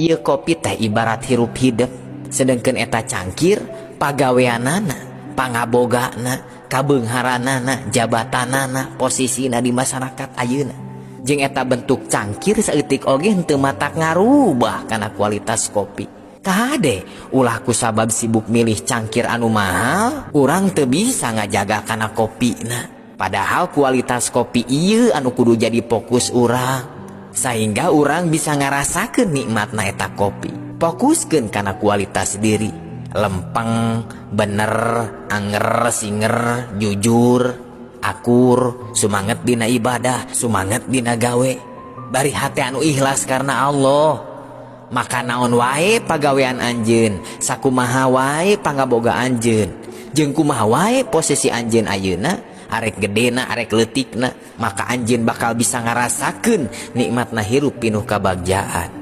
Ieu kopi teh ibarat hirup hidep, sedengkeun eta cangkir pagaweanana, pangabogana, kabeungharanana, jabatanana, posisina di masyarakat ayeuna. Jeung eta bentuk cangkir saeutik oge henteu matak ngarubah kana kualitas kopi. Kade ulah kusabab sibuk milih cangkir anu mahal, urang teu bisa ngajaga kana kopina. Padahal kualitas kopi ieu anu kudu jadi fokus urang, sehingga urang bisa ngarasakeun nikmatna eta kopi. Fokuskeun kana kualitas diri, lempeng, bener, anger, singer, jujur, akur, sumanget dina ibadah, sumanget dina gawe, bari hate anu ikhlas karena Allah. Maka naon wae pagawean anjeun, sakumaha wae pangaboga anjeun, jeung kumaha wae posisi anjeun ayeuna, arek gedena arek leutikna, maka anjeun bakal bisa ngarasakeun nikmatna hirup pinuh kabagjaan.